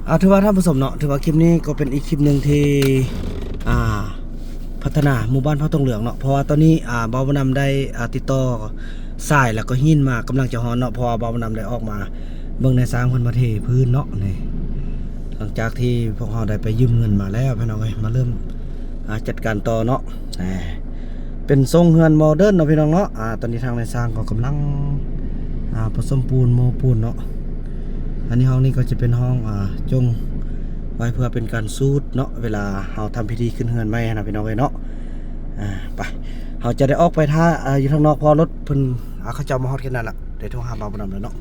ອ່າ ຖືວ່າທ່ານຜູ້ຊົມເນາະ ຖືວ່າຄລິບນີ້ກໍເປັນອີກຄລິບໜຶ່ງທີ່ ອ່າ ພັດທະນາໝູ່ບ້ານເຜົ່າຕົງເຫຼືອງເນາະ ເພາະວ່າຕອນນີ້ ອ່າ ບ່າວບຸນນຳໄດ້ ອ່າ ຕິດຕໍ່ສາຍແລ້ວກໍຫີນມາ ກຳລັງຈະຮອດເນາະ ເພາະວ່າບ່າວບຸນນຳໄດ້ອອກມາເບິ່ງນາຍຊ່າງເພິ່ນມາເທພື້ນເນາະ ນີ້ ຫຼັງຈາກທີ່ພວກເຮົາໄດ້ໄປຢືມເງິນມາແລ້ວ ພີ່ນ້ອງເອີຍ ມາເລີ່ມ ອ່າ ຈັດການຕໍ່ເນາະ ເປັນຊົງເຮືອນໂມເດີນເນາະ ພີ່ນ້ອງເນາະ ອ່າ ຕອນນີ້ທາງນາຍຊ່າງກໍກຳລັງ ອ່າ ປະສົມປູນ ໂມ້ປູນເນາະ ອັນນີ້ຫ້ອງນີ້ກໍຈະເປັນຫ້ອງ ອ່າ ຈົ່ງໄວ້ເພື່ອເປັນການສູດເນາະ ເວລາເຮົາທຳພິທີຂຶ້ນເຮືອນໃໝ່ຫັ້ນນະ ພີ່ນ້ອງເອີຍເນາະ ອ່າ ໄປ ເຮົາຈະໄດ້ອອກໄປຖ້າ ອ່າ ຢູ່ທາງນອກ ເພາະວ່າລົດເພິ່ນ ອ່າ ເຂົາເຈົ້າມາຮອດແຄ່ນັ້ນລະ ໄດ້ໂທຫາບ່າວບຸນນຳແລ້ວເນາະ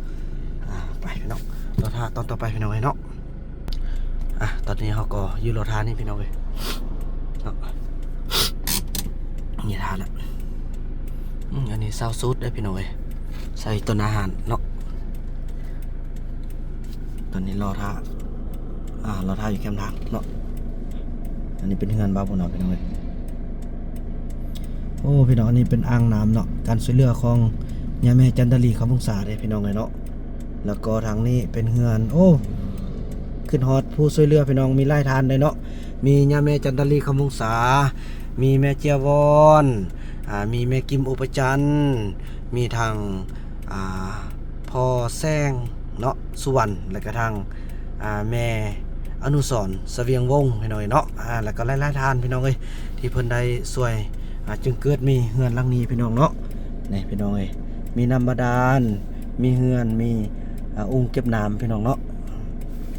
ອ່າ ໄປ ພີ່ນ້ອງ ລໍຖ້າຕອນຕໍ່ໄປ ພີ່ນ້ອງເອີຍເນາະ. ອ່ະ ຕອນນີ້ເຮົາກໍຢູ່ລໍຖ້ານີ້ ພີ່ນ້ອງເອີຍເນາະ ນີ້ຖ້າລະ ອືມ ອັນນີ້ຊາວສູດເດ້ ພີ່ນ້ອງເອີຍ ໃສ່ຕົ້ນອາຫານເນາະ ຕອນນີ້ລໍຖ້າ ອ່າ ລໍຖ້າຢູ່ແຄມທາງເນາະ ອັນນີ້ເປັນເຮືອນບ່າວພຸ້ນເນາະ ພີ່ນ້ອງເອີຍ ໂອ້ ພີ່ນ້ອງ ອັນນີ້ເປັນອ່າງນ້ຳເນາະ ການຊ່ວຍເຫຼືອຂອງຍາແມ່ຈັນດາລີ ຄຳວົງສາເດ້ ພີ່ນ້ອງເອີຍເນາະ. ແລ້ວກໍທາງນີ້ເປັນເຮືອນ ໂອ້ ຄຶດຮອດຜູ້ຊ່ວຍເຫຼືອ ພີ່ນ້ອງ ມີຫຼາຍທ່ານເດ້ເນາະ ມີຍາແມ່ຈັນດາລີ ຄຳວົງສາ ມີແມ່ເຈ້ຍວອນ ອ່າ ມີແມ່ກິມ ອຸປະຈັນ ມີທັງ ອ່າ ພໍ່ແສງເນາະ ສຸວັນ ແລ້ວກະທັງ ອ່າ ແມ່ອະນຸສອນ ສະຫວຽງວົງ ພີ່ນ້ອງເອີຍເນາະ ອ່າ ແລ້ວກໍຫຼາຍໆທ່ານ ພີ່ນ້ອງເອີຍ ທີ່ເພິ່ນໄດ້ຊ່ວຍ ອ່າ ຈຶ່ງເກີດມີເຮືອນຫຼັງນີ້ ພີ່ນ້ອງເນາະ ນີ້ ພີ່ນ້ອງເອີຍ ມີນ້ຳບາດານ ມີເຮືອນ ມີ ອ່າ ອຸ່ງເກັບນ້ຳ ພີ່ນ້ອງເນາະ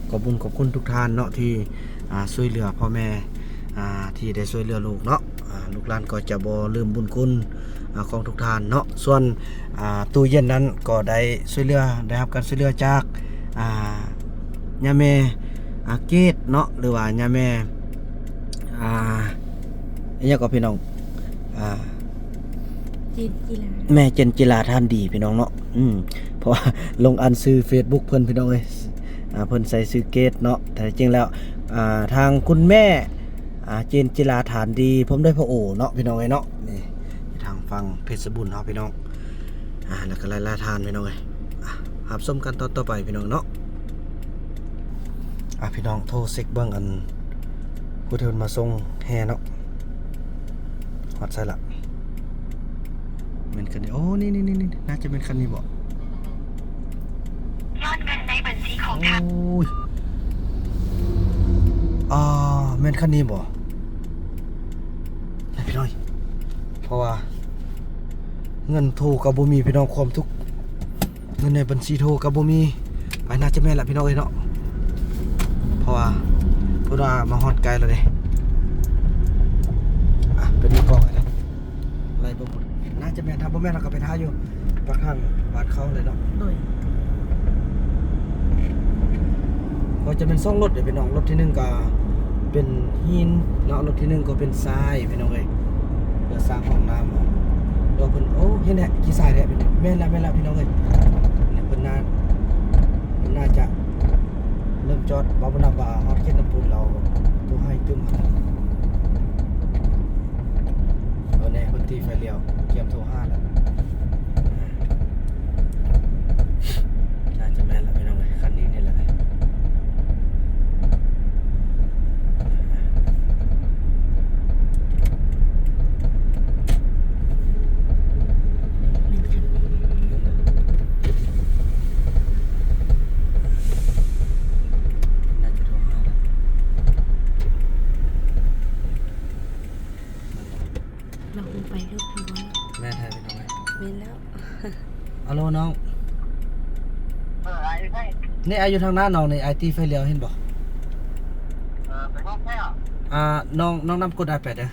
ຂອບບຸນຂອບຄຸນທຸກທ່ານເນາະ ທີ່ ອ່າ ຊ່ວຍເຫຼືອພໍ່ແມ່ ອ່າ ທີ່ໄດ້ຊ່ວຍເຫຼືອລູກເນາະ ອ່າ ລູກຫຼານກໍຈະບໍ່ລືມບຸນຄຸນ ອ່າ ຂອງທຸກທ່ານເນາະ ສ່ວນ ອ່າ ຕູ້ເຢັນນັ້ນກໍໄດ້ຊ່ວຍເຫຼືອ ໄດ້ຮັບການຊ່ວຍເຫຼືອຈາກ ອ່າ ຍາແມ່ ອ່າ ເກດເນາະ ຫຼືວ່າຍາແມ່ ອ່າ ອີຫຍັງກໍ ພີ່ນ້ອງ ອ່າ ເຈນຈິລາ ແມ່ເຈນຈິລາ ທ່ານດີ ພີ່ນ້ອງເນາະ ອືມ ເພາະວ່າລົງອ່ານຊື່ເຟສບຸກເພິ່ນ ພີ່ນ້ອງເອີຍ ອ່າ ເພິ່ນໃສ່ຊື່ເກດເນາະ ແຕ່ຈິງແລ້ວ ອ່າ ທາງຄຸນແມ່ ອ່າ ເຈນຈິລາ ທ່ານດີ ພ້ອມດ້ວຍພໍ່ໂອເນາະ ພີ່ນ້ອງເອີຍເນາະ ນີ້ ຢູ່ທາງຝັ່ງເພດສະບູນເຮົາ ພີ່ນ້ອງ ອ່າ ແລ້ວກໍຫຼາຍໆທ່ານ ພີ່ນ້ອງເອີຍ ອ່າ ຮັບຊົມກັນຕອນຕໍ່ໄປ ພີ່ນ້ອງເນາະ. ອ່ະ ພີ່ນ້ອງໂທເຊັກເບິ່ງ ອັນ ຜູ້ທີ່ເພິ່ນມາສົ່ງແຮ່ເນາະ ຮອດໃສລະ ແມ່ນຄັນນີ້ ໂອ້ ນີ້ໆໆໆ ໜ້າຈະແມ່ນຄັນນີ້ບໍ? ຍອດເງິນໃນບັນຊີຂອງທ່ານ ໂອ້ຍ ອ່າ ແມ່ນຄັນນີ້ບໍ? ໃຫ້ພີ່ນ້ອງ ເພາະວ່າເງິນໂທກໍບໍ່ມີ ພີ່ນ້ອງ ຄວາມທຸກ ເງິນໃນບັນຊີໂທກໍບໍ່ມີ ໄປ ໜ້າຈະແມ່ນລະ ພີ່ນ້ອງເອີຍເນາະ ເພາະວ່າເພິ່ນວ່າມາຮອດໃກ້ແລ້ວເດ້ ອ່ະ ເປັນມືກ້ອງໃຫ້ເດ້ ໄລ່ເບິ່ງ ໜ້າຈະແມ່ນ ຖ້າບໍ່ແມ່ນເຮົາກໍໄປຖ້າຢູ່ປາກທາງບ້ານເຂົາເລີຍເນາະ ໂດຍ ກໍຈະແມ່ນສອງລົດເດ້ ພີ່ນ້ອງ ລົດທີໜຶ່ງກໍເປັນຫີນເນາະ ລົດທີໜຶ່ງກໍເປັນຊາຍ ພີ່ນ້ອງເອີຍ ເພື່ອສ້າງຫ້ອງນ້ຳ ແລ້ວເພິ່ນ ໂອ້ ເຫັນແທ້ ຂີ້ຊາຍແທ້ ແມ່ນລະ ແມ່ນລະ ພີ່ນ້ອງເອີຍ ເພິ່ນໜ້າ ເພິ່ນໜ້າຈະເລີ່ມຈອດ ເວົ້າບໍ່ນຳວ່າຮອດເຂດນ້ຳພຸນແລ້ວ ໂທໃຫ້ຕຶ້ມ ເອົາແນ່ ເພິ່ນຕີໄຟລ້ຽວ ກຽມໂທຫາແລ້ວ ໜ້າຈະແມ່ນລະ ພີ່ນ້ອງເອີຍ ຄັນນີ້ນີ້ແຫຼະ ໜ້າຈະໂທຫາແລ້ວ ລາວຄົງໄປເລິກຢູ່ບໍ່? ແມ່ນແທ້ພີ່ນ້ອງເອີຍ ແມ່ນແລ້ວ ອາໂລນ້ອງ ເອີ ອ້າຍຢູ່ໃສ? ນີ້ອ້າຍຢູ່ທາງໜ້ານ້ອງນີ້ ອ້າຍຕີໄຟລ້ຽວເຫັນບໍ່? ເອີ ໄປຮອດໃສ? ອ່າ ນ້ອງ ນ້ອງນຳກົດອ້າຍໄປເດີ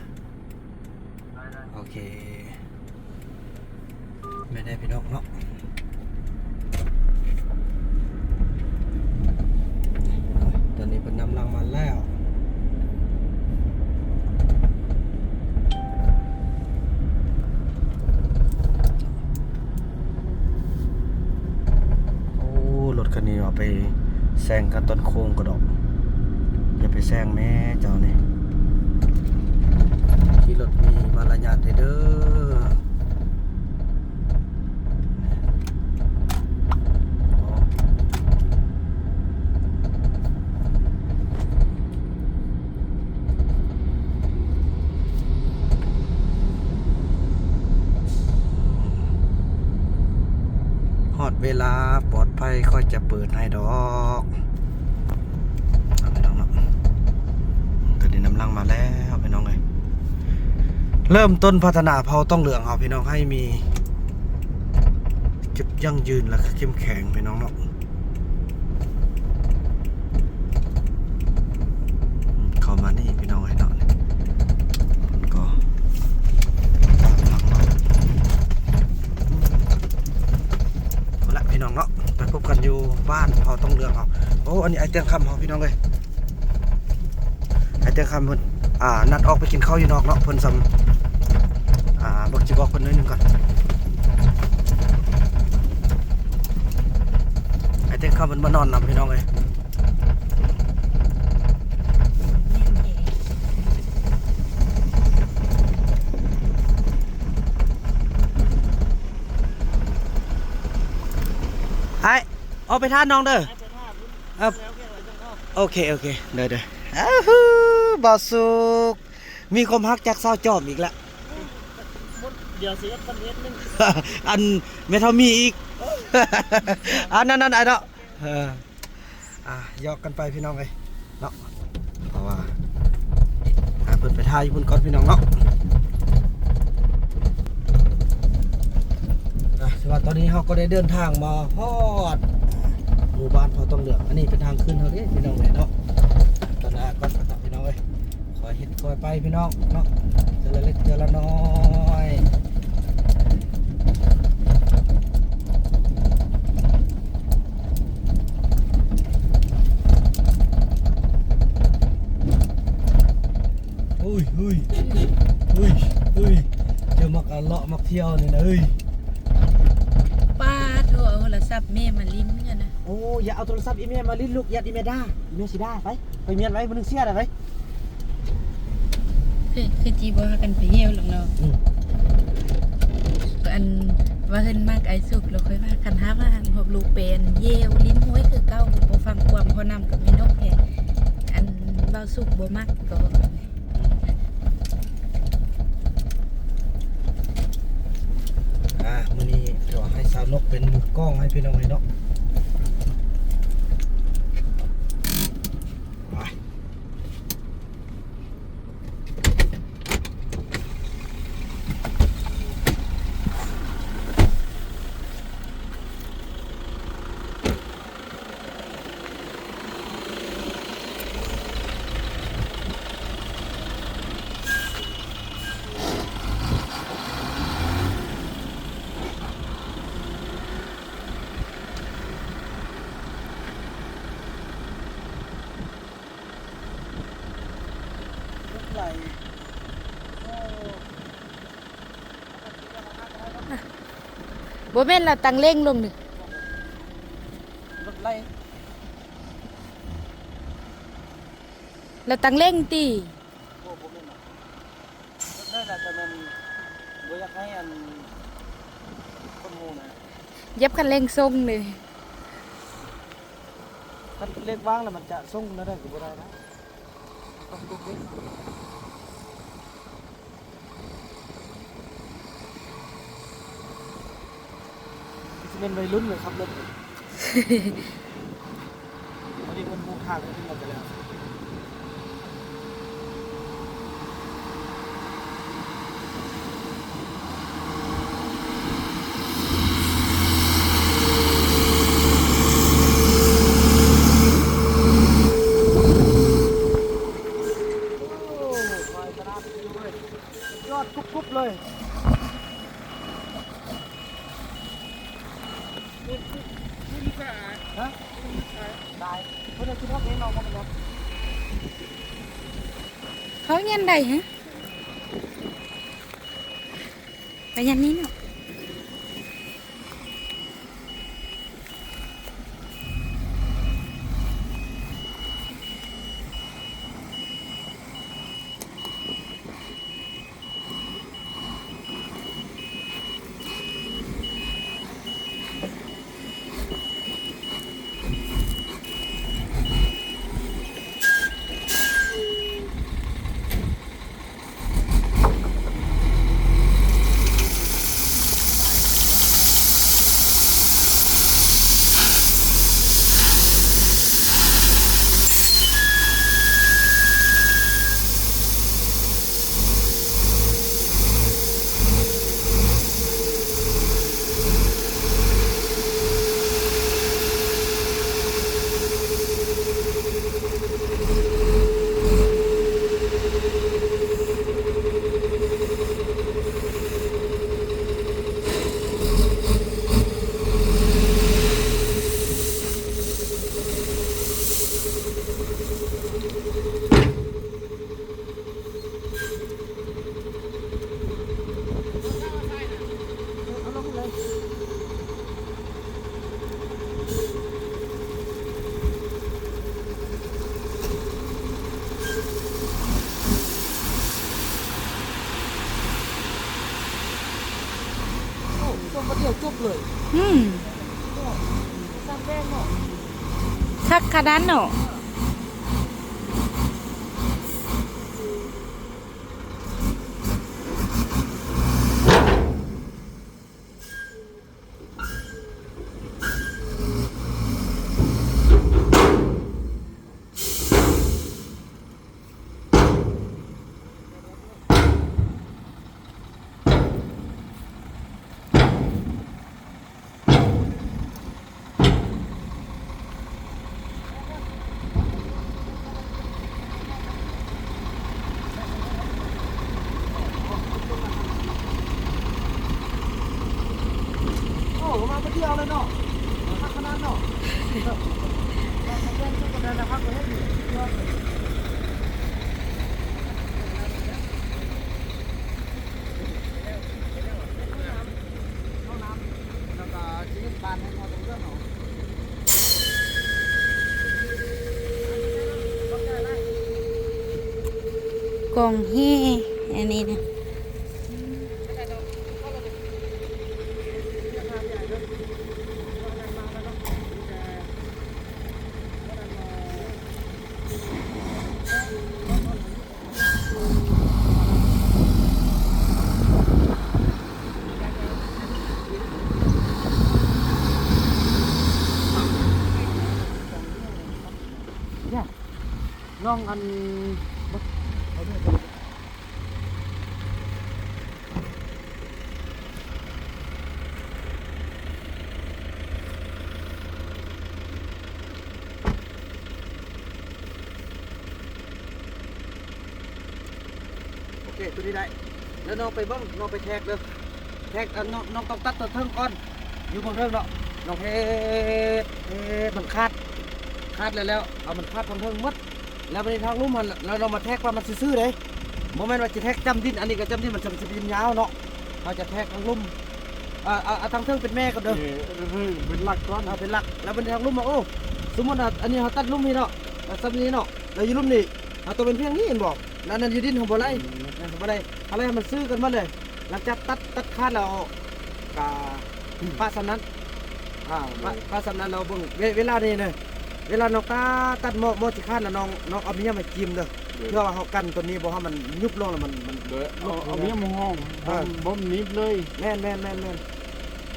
ໄດ້ໆ ໂອເຄ. ແມ່ນແດ່ພີ່ນ້ອງເນາະ ຕອນນີ້ເພິ່ນນຳຫຼັງມາແລ້ວ ໂອ້ ລົດຄັນນີ້ເອົາໄປແຊງກັນຕອນໂຄ້ງກໍດອກ ຢ່າໄປແຊງແມ້ເຈົ້ານີ້ ຂີ່ລົດມີມາລະຍາດແດ່ເດີ. ອໍ ໂອ້ ເວລາປອດໄພຂ້ອຍຈະເປີດໃຫ້ດອກ ເອົາ ພີ່ນ້ອງເນາະ. ຕອນນີ້ນຳຫຼັງມາແລ້ວ ພີ່ນ້ອງເອີຍ. ເລີ່ມຕົ້ນພັດທະນາເຜົ່າຕອງເຫຼືອງເຮົາ ພີ່ນ້ອງ, ໃຫ້ມີຈຸດຢັ້ງຢືນ ແລະ ກະເຂັ້ມແຂງ ພີ່ນ້ອງເນາະ. ເຂົ້າມານີ້ພີ່ນ້ອງເອີຍເນາະ ເພິ່ນກໍ ເອົາລະພີ່ນ້ອງເນາະ ໄປພົບກັນຢູ່ບ້ານເຜົ່າຕອງເຫຼືອງເຮົາ. ໂອ້ ອັນນີ້ອ້າຍແຕງຄຳເຮົາພີ່ນ້ອງເອີຍ. ອ້າຍແຕງຄຳເພິ່ນ ອ່າ ນັດອອກໄປກິນເຂົ້າຢູ່ນອກເນາະ ເພິ່ນສ່ຳ ອ່າ ບອກ ຊິບອກເພິ່ນໜ້ອຍໜຶ່ງກ່ອນ. ອ້າຍແຕງຄຳເພິ່ນມານອນນຳພີ່ນ້ອງເອີຍ. ອ້າຍ ອອກໄປທ່ານ້ອງເດີ. ເອີ ໂອເຄ ໂອເຄ ເດີໆ. ອ້າຫື ບ່າວສຸກ ມີຄວາມຮັກຈາກສາວຈອມອີກລະ. ດຽວຊິເຮັດຄອນເທັນໜຶ່ງ ອັນແມ່ເຖົ້າມີອີກ ອັນນັ້ນ ອັນນັ້ນເນາະ. ເອີ ອ່າ ຢອກກັນໄປພີ່ນ້ອງເອີຍເນາະ ເພາະວ່າ ອ່າ ເພິ່ນໄປຖ້າຢູ່ພຸ້ນກ່ອນພີ່ນ້ອງເນາະ. ອ່າ ຖືວ່າຕອນນີ້ເຮົາກໍໄດ້ເດີນທາງມາຮອດ ອ່າ ໝູ່ບ້ານເຜົ່າຕອງເຫຼືອງ. ອັນນີ້ເປັນທາງຂຶ້ນເຮົາເດ້ພີ່ນ້ອງເອີຍເນາະ. ຕອນໜ້າກ່ອນເນາະພີ່ນ້ອງເອີຍ. ຄ່ອຍເຮັດຄ່ອຍໄປພີ່ນ້ອງເນາະ ເທື່ອລະເລັກເທື່ອລະນ້ອຍ. ໂອ້ຍ ໂອ້ຍ ໂອ້ຍ ໂອ້ຍ ເຈົ້າມັກ ອາ ເລາະມັກທ່ຽວນີ້ນະເອີຍ. ປາດໂທ້ ເອົາໂທລະສັບແມ່ມາຫຼິ້ນກັນນະ. ໂອ້ ຢ່າເອົາໂທລະສັບອີ່ແມ່ມາຫຼິ້ນລູກ ຢ້ານອີ່ແມ່ດ່າ ອີ່ແມ່ຊິດ່າ. ໄປ ໄປມ້ຽນໄວ້ ມື້ໜຶ່ງເສຍໄດ້ໄປ. ຄື ຄືຈີບໍ່ພາກັນໄປທ່ຽວດອກເນາະ. ອືມ ອັນວ່າເພິ່ນມັກອ້າຍສຸກ ແລ້ວຄ່ອຍວ່າກັນ. ຫາວ່າຫາກຮອບລູກໄປທ່ຽວຫຼິ້ນຫ້ວຍຄືເກົ່າ ບໍ່ຟັງຄວາມພໍ່ນຳກັບແມ່ນົກແທ້. ອັນບ່າວສຸກບໍ່ມັກກໍ ອືມ ອ່າ ມື້ນີ້ຖືວ່າໃຫ້ສາວນົກເປັນມືກ້ອງໃຫ້ພີ່ນ້ອງເອີຍເນາະ. ໄປ. ລົດໄຫຼ ໂອ້ ບໍ່ແມ່ນລະຕັງເລັ່ງລົງນີ້ ລົດໄຫຼ ລະຕັງເລັ່ງຕິ. ໂອ້ ບໍ່ແມ່ນດອກ ລົດໄຫຼລະ ແຕ່ແມ່ນບໍ່ຢາກໃຫ້ອັນ ຄົນຮູ້ນະ ຢຽບຄັນເລັ່ງສົ່ງເລີຍ. ຄັນເລກວາງແລ້ວມັນຈະສົ່ງແນວໃດກໍບໍ່ໄດ້ນະ ຕ້ອງຕຸກເລກ ຊິແມ່ນໄວລຸ້ນເລີຍຂັບລົດນີ້. ອັນນີ້ເພິ່ນຮູ້ທາງເພິ່ນໝົດໄປແລ້ວ. ໂອ້ ໄວຂະໜາດນີ້ເວີຍ ສຸດຍອດກຸບໆເລີຍ. ຮະ? ໄດ້ ເພິ່ນເອົາຊິພັກເອງເນາະ ບໍ່ເປັນຫຍັງ. ເຂົາຍັນໄດ້ຫະ? ໄປຍັນນີ້ເນາະ. ໂອ້ ໂອ້ ສົ່ງບາດດຽວຈົບເລີຍ. ອືມ ໂອ້ ສ້າງແບງເນາະ ຄັກຂະໜາດເນາະ. ໂອ້ ມາບາດດຽວເລີຍເນາະ ຄັກຂະໜາດເນາະ. ກອງແຮ່ອັນນີ້ນະ. ນ້ອງອັນ ໂອເຄ ຕົວນີ້ໄດ້ ແລ້ວນ້ອງໄປເບິ່ງ ນ້ອງໄປແທກເດີ ແທກ ນ້ອງ ນ້ອງຕ້ອງຕັດຕົວເທິງກ່ອນ ຢູ່ເບື້ອງເທິງເນາະ ນ້ອງເຮັດ ເຮັດມັນຂາດ ຂາດແລ້ວ ແລ້ວເອົາມັນຂາດທາງເທິງໝົດ. ແລ້ວບັດນີ້ທາງລຸ່ມຫັ້ນ ແລ້ວເຮົາມາແທກວ່າມັນຊື່ໆເດ້ ບໍ່ແມ່ນວ່າຈະແທກຈ້ຳດິນ ອັນນີ້ກໍຈ້ຳດິນ ມັນຈຳຊິເປັນຍາວເນາະ ເຮົາຈະແທກທາງລຸ່ມ ເອົາ ເອົາ ເອົາທາງເທິງເປັນແມ່ກ່ອນເດີ ເອີ ເປັນຫຼັກກ່ອນ ເອົາເປັນຫຼັກ ແລ້ວບັດນີ້ທາງລຸ່ມວ່າ ໂອ້ ສົມມຸດວ່າອັນນີ້ເຮົາຕັດລຸ່ມນີ້ເນາະ ແລ້ວສ່ຳນີ້ເນາະ ແລ້ວຢູ່ລຸ່ມນີ້ ເຮົາຕ້ອງເປັນພຽງນີ້ແມ່ນບໍ່ ແລ້ວອັນນັ້ນຢູ່ດິນເຮົາບໍ່ໄດ້ ອືມ ເຮົາບໍ່ໄດ້ ເຮົາເລີຍໃຫ້ມັນຊື່ກັນໝົດເລີຍ ຫຼັງຈາກຕັດ ຕັດຂາດແລ້ວ ກະປະສ່ຳນັ້ນ ອາ ປະ ປະສ່ຳນັ້ນ ແລ້ວເບິ່ງ ເວ ເວລານີ້ນະ ເວລານ້ອງຕັດ ຕັດໝໍ້ ໝໍ້ຊິຂາດນະ ນ້ອງ ນ້ອງເອົາມີຫຍັງມາຈິ້ມເດີ ເພື່ອວ່າເຮົາກັນຕົວນີ້ບໍ່ໃຫ້ມັນຍຸບລົງ ແລ້ວມັນ ມັນ ເອີ ເອົາມີຫຍັງມາຫ້ອງ ເອີ ບໍ່ໜີບເລີຍ ແມ່ນໆໆໆ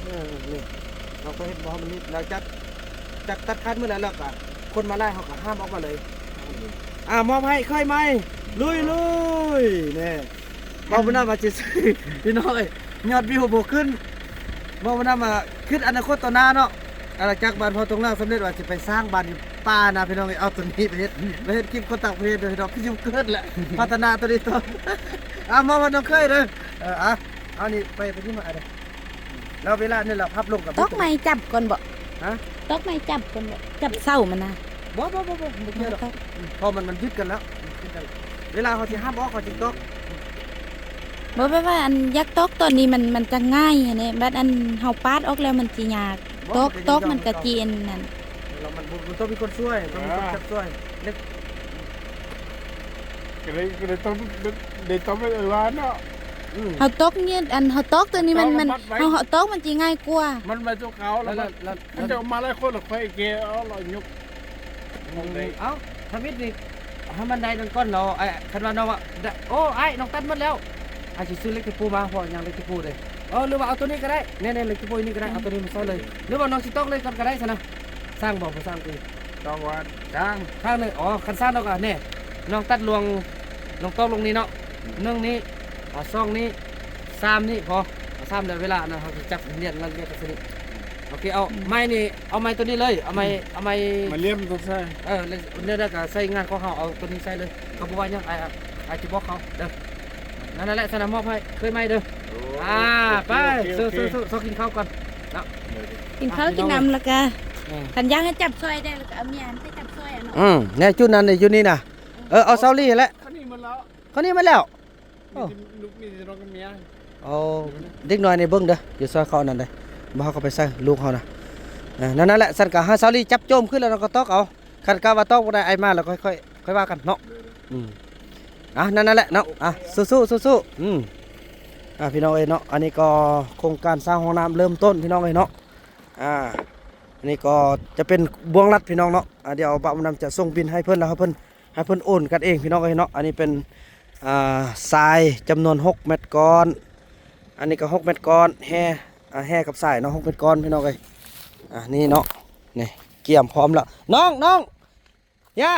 ເອີ ນີ້ ນ້ອງຕ້ອງເຮັດບໍ່ໃຫ້ມັນໜີບ ຫຼັງຈາກ ຈາກຕັດຂາດໝົດແລ້ວ ແລ້ວກະຄົນມາຫຼາຍ ເຮົາກະຫ້າມອອກມາເລີຍ ອາ ມອບໃຫ້ເຂີຍໃໝ່ ລຸຍໆ ແນ່. ເວົ້າບໍ່ນຳວ່າຊິຊື້ ພີ່ນ້ອງເອີຍ ຍອດວິວບໍ່ຂຶ້ນ ເວົ້າບໍ່ນຳວ່າຄິດອະນາຄົດຕໍ່ໜ້າເນາະ ອານາຈັກບ້ານພໍ່ຕົງນາງສຳເລັດວ່າຊິໄປສ້າງບ້ານຢູ່ປ່ານະ ພີ່ນ້ອງເອີຍ ເອົາຕົວນີ້ໄປເຮັດ ໄປເຮັດຄລິບຄົນຕ່າງປະເທດເດີພີ່ນ້ອງ ຄືຊິບໍ່ເກີດແຫຼະ ພັດທະນາຕົວນີ້ຕໍ່ ອາ ມາວັດນ້ອງເຂີຍເດີ ເອີ ອາ ເອົານີ້ໄປ ໄປທີ່ມາເດີ ແລ້ວເວລານີ້ລະພັບລົງກັບ ຕອກໄມ້ຈັບກ່ອນບໍ? ຮະ? ຕອກໄມ້ຈັບກ່ອນບໍ? ຈັບເສົາມັນນະ? ບໍ່ ບໍ່ ບໍ່ ບໍ່ ບໍ່ກ່ຽວດອກ ບໍ່ຕອກ ເພາະມັນ ມັນຍຶດກັນແລ້ວ ເວລາເຮົາຊິຫາບອອກ ເຮົາຈຶ່ງຕອກ ບໍ່ ແບບວ່າອັນຢາກຕອກຕອນນີ້ມັນ ມັນຈະງ່າຍຫັ້ນເດ້ ບັດອັນເຮົາປາດອອກແລ້ວມັນຊິຍາກ ບໍ່ ຕອກ ມັນກໍ ຕອກມັນກໍ ມັນກໍ ຊິອັນນັ້ນ ແລ້ວມັນ ມັນຕ້ອງມີຄົນຊ່ວຍ ຕ້ອງມີຄົນ ເອີ ຈັບຊ່ວຍ ເຫຼັກ ກໍເລີຍ ກໍເລີຍຕ້ອງ ໄດ້ຕ້ອງໄປເອີວ່າເນາະ ອືມ ເຮົາຕອກນີ້ ອັນເຮົາຕອກຕົວນີ້ມັນ ມັນ ເຮົາ ເຮົາຕອກມັນຊິງ່າຍກວ່າ ມັນໄປຕົວເກົ່າແລ້ວ ແລ້ວ ມັນ ແລ້ວ ມັນຈະມາຫຼາຍຄົນລະ ຂ້ອຍແກ່ເອົາລະຍົກ ອືມ ເອົາ ທຳອິດນີ້ ໃຫ້ມັນໄດ້ນັ້ນກ່ອນເນາະ ອ້າຍ ຄັນວ່ານ້ອງວ່າ ໂອ້ ອ້າຍ ນ້ອງຕັດໝົດແລ້ວ ອ້າຍຊິຊື້ເຫຼັກຕະປູມາ ເພາະຫຍັງເຫຼັກຕະປູເດ້ ເອີ ຫຼືວ່າເອົາຕົວນີ້ກໍໄດ້ ແນ່ໆ ເຫຼັກຕະປູນີ້ກໍໄດ້ ເອົາຕົວນີ້ມາໃສ່ເລີຍ ຫຼືວ່ານ້ອງຊິຕອກເລີຍກ່ອນກໍໄດ້ຊັ້ນນະ ຊ່າງບໍ່ ບໍ່ຊ່າງຕິ ຕອກວ່າຊ່າງ ຂ້າງໜຶ່ງ ອໍ ຄັນຊ່າງເນາະກໍແນ່ ນ້ອງຕັດລວງ ນ້ອງຕອກລວງນີ້ເນາະ ອືມ ໜຶ່ງນີ້ ອ່າ ສອງນີ້ ສາມນີ້ພໍ ສາມແລ້ວເວລາອັນນັ້ນເຮົາຊິຈັບລຽນລະລຽນກັນຊະນິດ ໂອເຄ ເອົາ ອືມ ໄມ້ນີ້ ເອົາໄມ້ຕົວນີ້ເລີຍ ເອົາໄມ້ ອືມ ເອົາໄມ້ ໄມ້ລຽມຕົວໃສ່ ເອີ ແລ້ວ ແລ້ວກໍໃສ່ງານຂອງເຮົາ ເອົາຕົວນີ້ໃສ່ເລີຍ ກໍບໍ່ວ່າຫຍັງ ອ້າຍ ອ້າຍຊິບອກເຂົາເດີ ນັ້ນແຫຼະ ສະນະ ມອບໃຫ້ເຂີຍໃໝ່ເດີ ໂອ້ ອາ ໂອເຄ ໄປ ໂອເຄ ໂຊ ໂອເຄ ໂຊ ໂຊ ໂຊກິນເຂົ້າກ່ອນເນາະ ກິນເຂົ້າ ອ່ະ ກິນນ້ຳ ແລ້ວກໍ ເອີ ຄັນຢາກໃຫ້ຈັບຊ່ອຍໄດ້ ແລ້ວກໍເອົາເມຍຫັ້ນໄປຈັບຊ່ອຍ ເນາະ ອືມ ແນ່ຈຸດນັ້ນນີ້ ຢູ່ນີ້ນະ. ເອີ ເອົາເຊົາລີ້ແຫຼະ. ຄັນນີ້ໝົດແລ້ວ ຄັນນີ້ໝົດແລ້ວ. ມີແຕ່ລູກ ມີແຕ່ນ້ອງກັບເມຍ. ໂອ້ ເດັກນ້ອຍນີ້ເບິ່ງເດີ ຢູ່ຊ່ອຍເຂົານັ້ນເດີ ບໍ່ ເຮົາກໍໄປໃສ່ລູກເຮົານະ. ເອີ ນັ້ນ ນັ້ນແຫຼະ ຊັ້ນກໍໃຫ້ເຊົາລີ້ຈັບໂຈມຂຶ້ນ ແລ້ວເຮົາກໍຕອກເອົາ. ຄັນກະວ່າຕອກບໍ່ໄດ້ ອ້າຍມາແລ້ວ ຄ່ອຍ ຄ່ອຍ ຄ່ອຍວ່າກັນເນາະ. ອືມ ອ່າ ນັ້ນ ນັ້ນແຫຼະເນາະ. ອ່າ ສູ້ໆ ສູ້ໆ. ອືມ ອ່າ ພີ່ນ້ອງເອີຍເນາະ ອັນນີ້ກໍໂຄງການສ້າງຫ້ອງນ້ຳເລີ່ມຕົ້ນ ພີ່ນ້ອງເອີຍເນາະ. ອ່າ ອັນນີ້ກໍຈະເປັນບ່ວງລັດ ພີ່ນ້ອງເນາະ. ອ່າ ດຽວບ່າວບຸນນຳຈະສົ່ງບິນໃຫ້ເພິ່ນ ແລ້ວໃຫ້ເພິ່ນ ໃຫ້ເພິ່ນໂອນກັນເອງ ພີ່ນ້ອງເອີຍເນາະ. ອັນນີ້ເປັນ ອ່າ ຊາຍຈຳນວນຫົກແມັດກ້ອນ ອັນນີ້ກໍຫົກແມັດກ້ອນ ແຮ່ ອ່າ ແຮ່ກັບຊາຍເນາະ ຫົກແມັດກ້ອນ ພີ່ນ້ອງເອີຍ. ອ່າ ນີ້ເນາະ ນີ້ກຽມພ້ອມແລ້ວ ນ້ອງ ນ້ອງ ຢ່າ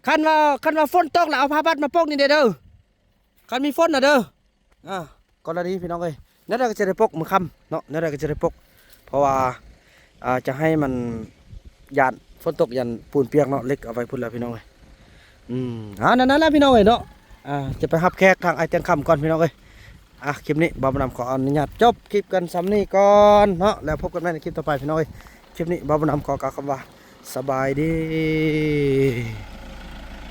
ຄັນວ່າ ຄັນວ່າຝົນຕົກແລ້ວ ເອົາຜ້າບັດມາປົກນີ້ເດີ ເດີ. ຄັນມີຝົນນະເດີ. ອ່າ ກໍລະນີພີ່ນ້ອງເອີຍ ແນວໃດກໍຈະໄດ້ປົກມື້ຄ່ຳເນາະ ແນວໃດກໍຈະໄດ້ປົກ ເພາະວ່າ ອ່າ ຈະໃຫ້ມັນ ຢ້ານຝົນຕົກ ຢ້ານປູນປຽກເນາະ ເຫຼັກເອົາໄວ້ພຸ້ນແລ້ວພີ່ນ້ອງເອີຍ. ອືມ ອ່າ ນັ້ນ ນັ້ນແຫຼະພີ່ນ້ອງເອີຍເນາະ. ອ່າ ຈະໄປຮັບແຂກທາງອ້າຍແຕງຄຳກ່ອນ ພີ່ນ້ອງເອີຍ. ອ່າ ຄລິບນີ້ບ່າວບຸນນຳຂໍອະນຸຍາດຈົບຄລິບກັນສ່ຳນີ້ກ່ອນເນາະ ແລ້ວພົບກັນໃໝ່ໃນຄລິບຕໍ່ໄປ ພີ່ນ້ອງເອີຍ. ຄລິບນີ້ບ່າວບຸນນຳຂໍກ່າວຄຳວ່າ ສະບາຍດີ.